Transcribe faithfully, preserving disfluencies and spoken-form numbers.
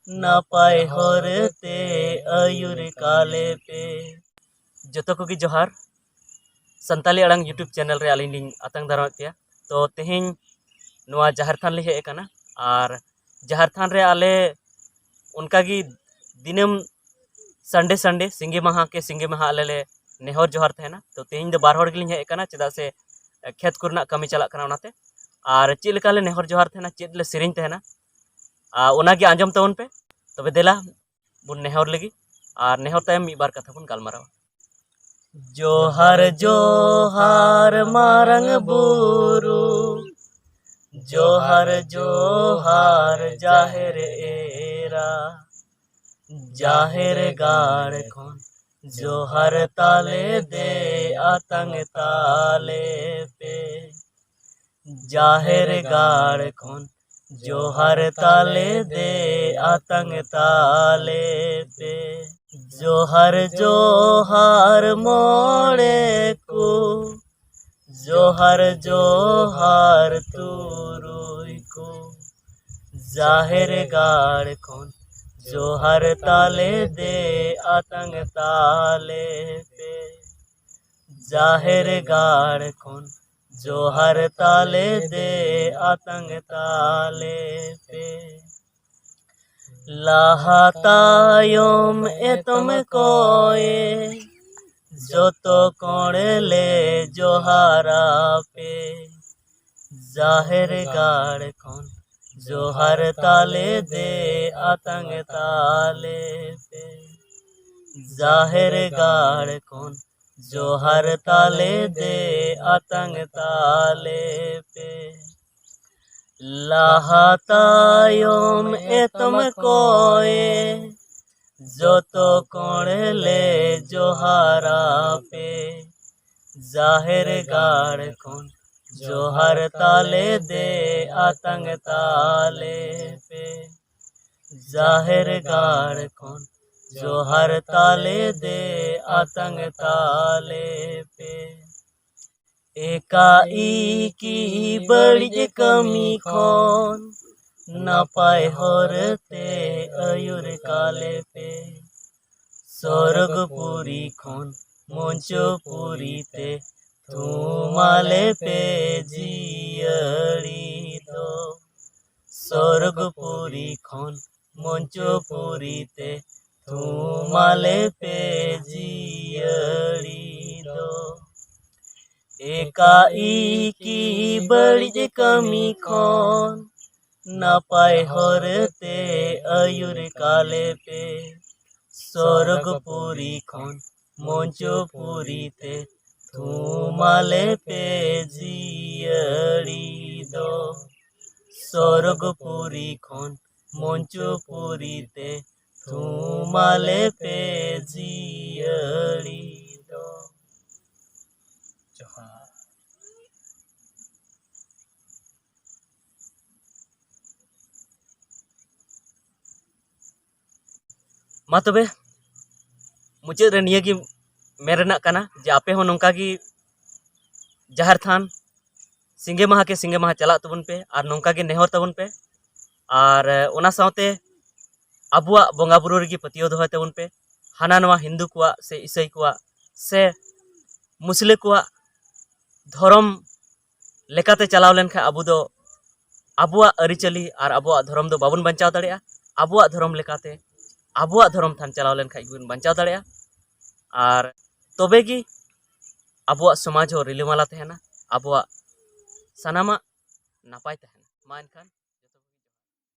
ᱱᱟᱯᱟᱭ ᱦᱚᱨ ᱛᱮ ᱟᱹᱭᱩᱨ ᱠᱟᱞᱮ ᱯᱮ᱾ ᱡᱚᱛᱚ ᱠᱚᱜᱮ ᱡᱚᱦᱟᱨ᱾ ᱥᱟᱱᱛᱟᱞᱤ ᱟᱲᱟᱝ YouTube ᱪᱮᱱᱮᱞ ᱨᱮ ᱟᱹᱞᱤᱧ ᱞᱤᱧ ᱟᱛᱟᱝ ᱫᱟᱨᱟᱢᱮᱫ ᱯᱮᱭᱟ᱾ ᱛᱚ, ᱛᱮᱦᱮᱧ ᱱᱚᱣᱟ ᱡᱟᱦᱮᱨ ᱛᱷᱟᱱ ᱞᱤᱧ ᱦᱮᱡ ᱟᱠᱟᱱᱟ, ᱟᱨ ᱡᱟᱦᱮᱨ ᱛᱷᱟᱱ ᱨᱮ ᱟᱞᱮ ᱚᱱᱠᱟᱜᱮ ᱫᱤᱱᱟᱹᱢ ᱥᱟᱱᱰᱮ ᱥᱟᱱᱰᱮ, ᱥᱤᱸᱜᱮ ᱢᱟᱦᱟ ᱠᱮ ᱥᱤᱸᱜᱮ ᱢᱟᱦᱟ ᱟᱞᱮ ᱞᱮ ᱱᱮᱦᱚᱨ ᱡᱚᱦᱟᱨ ᱛᱟᱦᱮᱱᱟ᱾ ᱛᱚ, ᱛᱮᱦᱮᱧ ᱫᱚ ᱵᱟᱨ ᱦᱚᱲ ᱜᱮᱞᱤᱧ ᱦᱮᱡ ᱟᱠᱟᱱᱟ, ᱪᱮᱫᱟᱜ ᱥᱮ ᱠᱷᱮᱛ ᱠᱚᱨᱮᱱᱟᱜ ᱠᱟᱹᱢᱤ ᱪᱟᱞᱟᱜ ᱠᱟᱱᱟ, ᱚᱱᱟᱛᱮ᱾ ᱟᱨ ᱪᱮᱫ ᱞᱮᱠᱟ ᱞᱮ ᱱᱮᱦᱚᱨ ᱡᱚᱦᱟᱨ ᱛᱟᱦᱮᱱᱟ, ᱪᱮᱫ ᱞᱮ ᱥᱮᱨᱮᱧ ᱛᱟᱦᱮᱱᱟ, ᱟᱨ ᱚᱱᱟᱜᱮ ᱟᱸᱡᱚᱢ ᱛᱟᱵᱚᱱ ᱯᱮ᱾ ᱛᱚᱵᱮ ᱫᱮᱞᱟ ᱵᱚᱱ ᱱᱮᱦᱚᱨ ᱞᱮᱜᱮ, ᱟᱨ ᱱᱮᱦᱚᱨ ᱛᱟᱭᱚᱢ ᱢᱤᱫ ᱵᱟᱨ ᱠᱟᱛᱷᱟ ᱵᱚᱱ ᱜᱟᱞᱢᱟᱨᱟᱣᱟ᱾ ᱡᱚᱦᱟᱨ ᱡᱚᱦᱟᱨ ᱢᱟᱨᱟᱝ ᱵᱩᱨᱩ, ᱡᱚᱦᱟᱨ ᱡᱚᱦᱟᱨ ᱡᱟᱦᱮᱨ ᱮᱨᱟ, ᱡᱟᱦᱮᱨ ᱜᱟᱲ ᱠᱷᱚᱱ ᱡᱚᱦᱟᱨ ᱛᱟᱞᱮ ᱫᱮ ᱟᱛᱟᱝ ᱛᱟᱞᱮ ᱯᱮ᱾ ᱡᱟᱦᱮᱨ ᱜᱟᱲ ᱠᱷᱚᱱ ᱡᱚᱦᱟᱨ ᱛᱟᱞᱮ ᱫᱮ ᱟᱛᱟᱝ ᱛᱟᱞᱮ ᱯᱮ᱾ ᱡᱚᱦᱟᱨ ᱡᱚᱦᱟᱨ ᱢᱚᱬᱮ ᱠᱚ, ᱡᱚᱦᱟᱨ ᱡᱚᱦᱟᱨ ᱛᱩᱨᱩᱭ ᱠᱚ, ᱡᱟᱦᱮᱨ ᱜᱟᱲ ᱠᱷᱚᱱ ᱡᱚᱦᱟᱨ ᱛᱟᱞᱮ ᱫᱮ ᱟᱛᱟᱝ ᱛᱟᱞᱮ ᱯᱮ᱾ ᱡᱟᱦᱮᱨ ᱜᱟᱲ ᱠᱷᱚᱱ ᱡᱚᱦᱟᱨ ᱛᱟᱞᱮ ᱫᱮ ᱟᱛᱟᱝ ᱛᱟᱞᱮ ᱯᱮ᱾ ᱞᱟᱦᱟ ᱛᱟᱭᱚᱢ ᱮᱛᱚᱢ ᱠᱚᱭᱮ, ᱡᱚᱛᱚ ᱠᱚᱬᱮ ᱞᱮ ᱡᱚᱦᱟᱨ ᱟᱯᱮ᱾ ᱡᱟᱦᱮᱨ ᱜᱟᱲ ᱠᱷᱚᱱ ᱡᱚᱦᱟᱨ ᱛᱟᱞᱮ ᱫᱮ ᱟᱛᱟᱝ ᱛᱟᱞᱮ ᱯᱮ᱾ ᱡᱟᱦᱮᱨ ᱜᱟᱲ ᱠᱷᱚᱱ ᱡᱚᱦᱟᱨ ᱛᱟᱞᱮ ᱫᱮ ᱟᱛᱟᱝ ᱛᱟᱞᱮ ᱯᱮ᱾ ᱞᱟᱦᱟ ᱛᱟᱭᱚᱢ ᱮᱛᱚᱢ ᱠᱚᱭᱮ, ᱡᱚᱛᱚ ᱠᱚᱬᱮ ᱞᱮ ᱡᱚᱦᱟᱨ ᱟᱯᱮ᱾ ᱡᱟᱦᱮᱨ ᱜᱟᱲ ᱠᱷᱚᱱ ᱡᱚᱦᱟᱨ ᱛᱟᱞᱮ ᱫᱮ ᱟᱛᱟᱝ ᱛᱟᱞᱮ ᱯᱮ᱾ ᱡᱟᱦᱮᱨ ᱜᱟᱲ ᱠᱷᱚᱱ ᱡᱚᱦᱟᱨ ᱛᱟᱞᱮ ᱫᱮ ᱟᱛᱟᱝ ᱛᱟᱞᱮ ᱯᱮ᱾ ᱮᱠᱟᱭ ᱠᱤ ᱵᱟᱹᱲᱤᱡ ᱠᱟᱹᱢᱤ ᱠᱷᱚᱱ ᱱᱟᱯᱟᱭ ᱦᱚᱨ ᱛᱮ ᱟᱹᱭᱩᱨ ᱠᱟᱞᱮ ᱯᱮ᱾ ᱥᱚᱨᱜᱚᱯᱩᱨᱤ ᱠᱷᱚᱱ ᱢᱚᱧᱪᱚᱯᱩᱨᱤ ᱛᱮ ᱛᱷᱩᱢᱟᱞᱮ ᱯᱮ ᱡᱤᱭᱟᱹᱲᱤ ᱫᱚ᱾ ᱥᱚᱨᱜᱚᱯᱩᱨᱤ ᱠᱷᱚᱱ ᱢᱚᱧᱪᱚᱯᱩᱨᱤ ᱛᱮ ᱛᱷᱩᱢᱟᱞᱮ ᱯᱮ ᱡᱤᱭᱟᱹᱲᱤ ᱫᱚ᱾ ᱮᱠᱟᱭᱤ ᱠᱤ ᱵᱟᱹᱲᱤᱡ ᱠᱟᱹᱢᱤ ᱠᱷᱚᱱ ᱱᱟᱯᱟᱭ ᱦᱚᱨ ᱛᱮ ᱟᱹᱭᱩᱨ ᱠᱟᱞᱮ ᱯᱮ᱾ ᱥᱚᱨᱜᱚᱯᱩᱨᱤ ᱠᱷᱚᱱ ᱢᱚᱧᱪᱚᱯᱩᱨᱤ ᱛᱮ ᱛᱷᱩᱢᱟᱞᱮ ᱯᱮ ᱡᱤᱭᱟᱹᱲᱤ ᱫᱚ᱾ ᱥᱚᱨᱜᱚᱯᱩᱨᱤ ᱠᱷᱚᱱ ᱢᱚᱧᱪᱚᱯᱩᱨᱤ ᱛᱮ ᱛᱷᱩᱢᱟᱞᱮ ᱯᱮ ᱡᱤᱭᱟᱹᱲᱤ ᱫᱚ᱾ ᱡᱚᱦᱟᱨ᱾ ᱢᱟ ᱛᱚᱵᱮ, ᱢᱩᱪᱟᱹᱫ ᱨᱮ ᱱᱤᱭᱟᱹ ᱜᱮ ᱢᱮᱱ ᱨᱮᱱᱟᱜ ᱠᱟᱱᱟ ᱡᱮ ᱟᱯᱮ ᱦᱚᱸ ᱱᱚᱝᱠᱟ ᱜᱮ ᱡᱟᱦᱮᱨ ᱛᱷᱟᱱ ᱥᱤᱸᱜᱮ ᱢᱟᱦᱟ ᱠᱮ ᱥᱤᱸᱜᱮ ᱢᱟᱦᱟ ᱪᱟᱞᱟᱜ ᱛᱟᱵᱚᱱ ᱯᱮ ᱟᱨ ᱱᱚᱝᱠᱟ ᱜᱮ ᱱᱮᱦᱚᱨ ᱛᱟᱵᱚᱱ ᱯᱮ᱾ ᱟᱨ, ᱮ, ᱚᱱᱟ ᱥᱟᱶᱛᱮ ᱟᱵᱚᱣᱟᱜ ᱵᱚᱸᱜᱟ ᱵᱩᱨᱩ ᱨᱮᱜᱮ ᱯᱟᱹᱛᱭᱟᱹᱣ ᱫᱚᱦᱚᱭ ᱛᱟᱵᱚᱱ ᱯᱮ᱾ ᱦᱟᱱᱟ ᱱᱚᱣᱟ ᱦᱤᱱᱫᱩ ᱠᱚᱣᱟᱜ ᱥᱮ ᱤᱥᱟᱹᱭ ᱠᱚᱣᱟᱜ ᱥᱮ ᱢᱩᱥᱞᱟᱹ ᱠᱚᱣᱟᱜ ᱫᱷᱚᱨᱚᱢ ᱞᱮᱠᱟᱛᱮ ᱪᱟᱞᱟᱣ ᱞᱮᱱᱠᱷᱟᱱ ᱟᱵᱚ ᱫᱚ ᱟᱵᱚᱣᱟᱜ ᱟᱹᱨᱤᱪᱟᱹᱞᱤ ᱟᱨ ᱟᱵᱚᱣᱟᱜ ᱫᱷᱚᱨᱚᱢ ᱫᱚ ᱵᱟᱵᱚᱱ ᱵᱟᱧᱪᱟᱣ ᱫᱟᱲᱮᱭᱟᱜᱼᱟ᱾ ᱟᱵᱚᱣᱟᱜ ᱫᱷᱚᱨᱚᱢ ᱞᱮᱠᱟᱛᱮ ᱟᱵᱚᱣᱟᱜ ᱫᱷᱚᱨᱚᱢ ᱛᱷᱟᱱ ᱪᱟᱞᱟᱣ ᱞᱮᱱᱠᱷᱟᱱ ᱜᱮᱵᱚᱱ ᱵᱟᱧᱪᱟᱣ ᱫᱟᱲᱮᱭᱟᱜᱼᱟ᱾ ᱟᱨ ᱛᱚᱵᱮ ᱜᱮ ᱟᱵᱚᱣᱟᱜ ᱥᱚᱢᱟᱡᱽ ᱦᱚᱸ ᱨᱤᱞᱟᱹᱢᱟᱞᱟ ᱛᱟᱦᱮᱱᱟ, ᱟᱵᱚᱣᱟᱜ ᱥᱟᱱᱟᱢᱟᱜ ᱱᱟᱯᱟᱭ ᱛᱟᱦᱮᱱᱟ᱾ ᱢᱟ ᱮᱱᱠᱷᱟᱱ